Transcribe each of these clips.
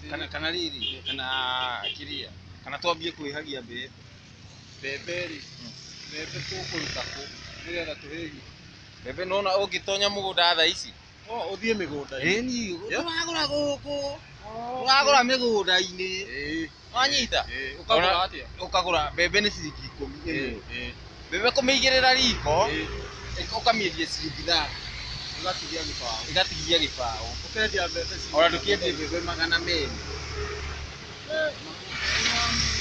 Kana rĩrĩ kana kĩrĩa kana twambie kwĩhagia mbembe. Mbembe rĩ, mbembe tũkũruta kũ nĩgetha tũhĩhie? Mbembe nona ũngĩtonya mũgũnda thaa ici. No ũthiĩ mĩgũnda-inĩ. Ĩni, tũragũra gũkũ. Tũragũra mĩgũnda-inĩ. Wanyita? Ũkagũra atĩa? Ũkagũra mbembe nĩ ciringi 10 ĩmwe. Mbembe kũmĩigĩrĩra riko, ũkamĩendia ciringi 3. Ĩgatigia gĩbaũ. Ĩgatigia gĩbaũ. Ũkendia mbembe ciringi. Ona ndũkĩendie mbembe 200.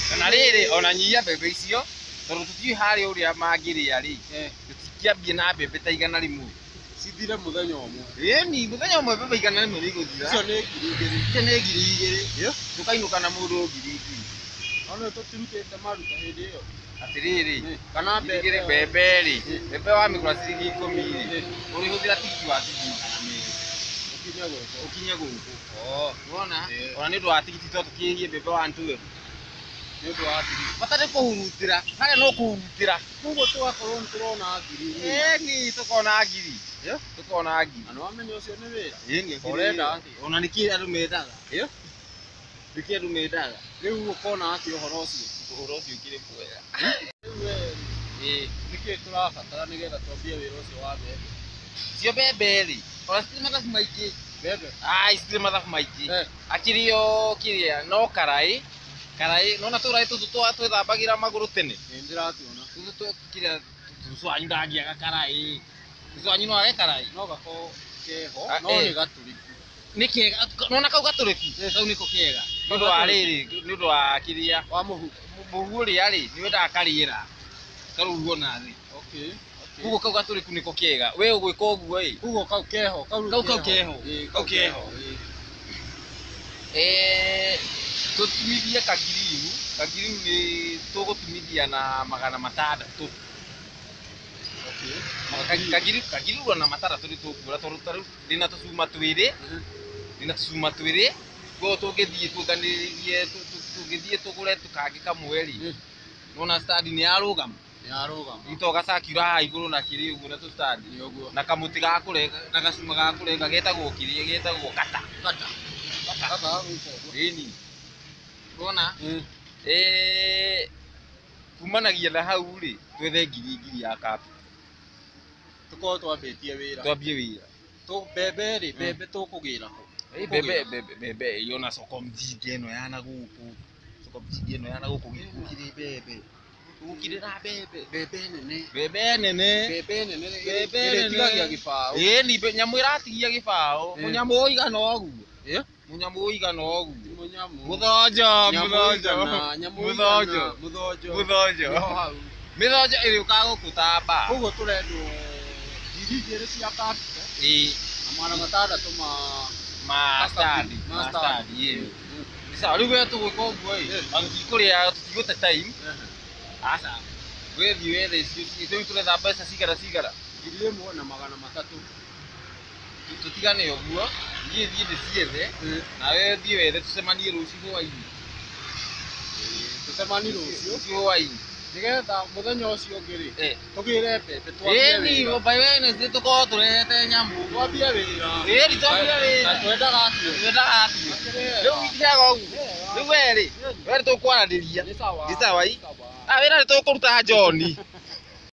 Kana rĩrĩ ona nyihia mbembe icio tondũ tũtiũĩ harĩa ũrĩa mangĩrĩa rĩ, tũtingĩambia na mbembe ta 100. Cithire mũthenya ũmwe. Ĩni, mũthenya ũmwe mbembe 100 nĩ igũthira. Icio nĩ 2,000. Icio nĩ 2,000. Tũkainũka na mũndũ 2,000. No tũtirutĩte maruta hĩndĩ ĩyo. Atĩrĩrĩ, kana mbembe mbembe rĩ, mbembe wamĩgũra ciringi 10 rĩ, ũrĩhũthĩra tigiti wa ciringi 200. Ũkinye gũkũ. Nĩwona? Ona nĩ ũndũ wa tigiti to tũkĩhĩhie mbembe 112. Nĩ ũndũ wa tigiti. Bata nĩ kũhurutĩra. Harĩa no kũhurutĩra. Koguo tũgakorwo nĩ tũrona 1,000. Ĩni, tũkona 1,000. Tũkona 1,000. Na nĩwamenya ũcio nĩ wĩra. Ĩni, Ũrenda atĩa? Ona nĩkĩ andũ mendaga. Nĩkĩ andũ mendaga. Rĩu ũkona atĩa ũhoro ũcio? Ũhoro ũcio ũkĩrĩ mwega. Rĩu we nĩkĩ tũrabatara nĩgetha twambie wĩra ũcio wa mbembe? Cio mbembe rĩ, ona citirĩ mathabu maingĩ. Mbembe? Ai, citirĩ mathabu maingĩ. Akĩrĩ o kĩrĩa no karaĩ. Karaĩ, nona tũraĩ tũtũ twĩthambagĩra magũrũ tene. Nĩ ndĩratuona. Tũtũ kĩrĩa cũcũ wanyu ndangĩaga karaĩ. Cũcũ wanyu no age karaĩ? No gakorwo keho, no nĩ gatũrĩku. Nĩ kega, nona kau gatũrĩku? Kau nĩko kega. Nĩ ũndũ wa rĩrĩ, nĩ ũndũ wa kĩrĩa. Wa mũhu. Mũhu ũrĩa rĩ, nĩ wendaga karĩera. Karurwo na thĩ. Okay. Koguo kau gatũrĩku nĩko kega. We ũgwĩka ũguo ĩ. Koguo kau keho, kau kau keho. Kau keho. Tũtumithie kagiriu, kagiriu nĩ tũgũtumithia na 600. Kagiriu ona 600 nĩ tũkuona tondũ ta rĩu ndĩna tũcuma twĩrĩ, ndĩna tũcuma twĩrĩ, koguo tũngĩthiĩ tuonganĩrĩrie, tũngĩthiĩ tũgũre tũkangĩ kamwe rĩ, nĩwona stand nĩ yarũgama. Nĩ yarũgama. Rĩu to gacakira haha igũrũ na kĩrĩ ũguo na tũ stand. Na kamũtĩ ga kũrenga, na gacuma ga kũrenga getagwo kĩrĩa, getagwo kata. Kata. Kata ga gwĩka ũguo. Ĩni. Nĩwona? Kumanagia na hau rĩ, twethe 1,000 ya capital. Tũkorwo twambĩtie wĩra. Twambie wĩra. Mbembe rĩ, mbembe tũkũgĩra kũ? Mbembe mbembe ĩyo na soko mjinga ĩno ya na gũkũ. Soko mjinga ĩno ya na gũkũ gũkĩrĩ mbembe. Gũkĩrĩ na mbembe. Mbembe nene. Mbembe nene. Mbembe nene Mbembe nene. ĩrĩtigagia gĩbaũ. Ĩni, nyamũ ĩratigia gĩbaũ. Mũnyamũ ũigana ũguo. Mũnyamũ ũigana ũguo. Mũnyamũ. Mũthonjo, mũthonjo. Mũthonjo. Mũthonjo. Mũthonjo. Mĩthonjo ĩrĩũkaga gũkũ ta mbaa. Koguo tũrendwo 2,000 cia capital. Ĩĩ. Na 600 ma stand. Ma stand, ĩĩ. Sawa, rĩu we tũgwĩka ũguo ĩ, ona tũtikũrĩa, tũtigũte time. Aca. We thiĩ wethe icio, rĩu tũretha mbeca cigana cigana? 1,300. Tũtigane ũguo, niĩ thiĩ ndĩciethe, nawe thiĩ wethe tũcemanie rũciũ hwaĩ-inĩ. Tũcemanie rũciũ. Rũciũ hwaĩ-inĩ. Nĩgetha mũthenya ũcio ũngĩ rĩ, tũgĩre mbembe twambie wĩra. Ĩni, by Wednesday tũkorwo tũrehete nyamũ. Twambie wĩra. Ĩni, twambie wĩra. Na twendaga atĩa? Twendaga atĩa? Rĩu itigaga ũguo. Rĩu we rĩ, we nĩ tũkwaranĩria. Nĩ sawa. Nĩ sawa ii? Ah, wĩra nĩ tũkũruta John.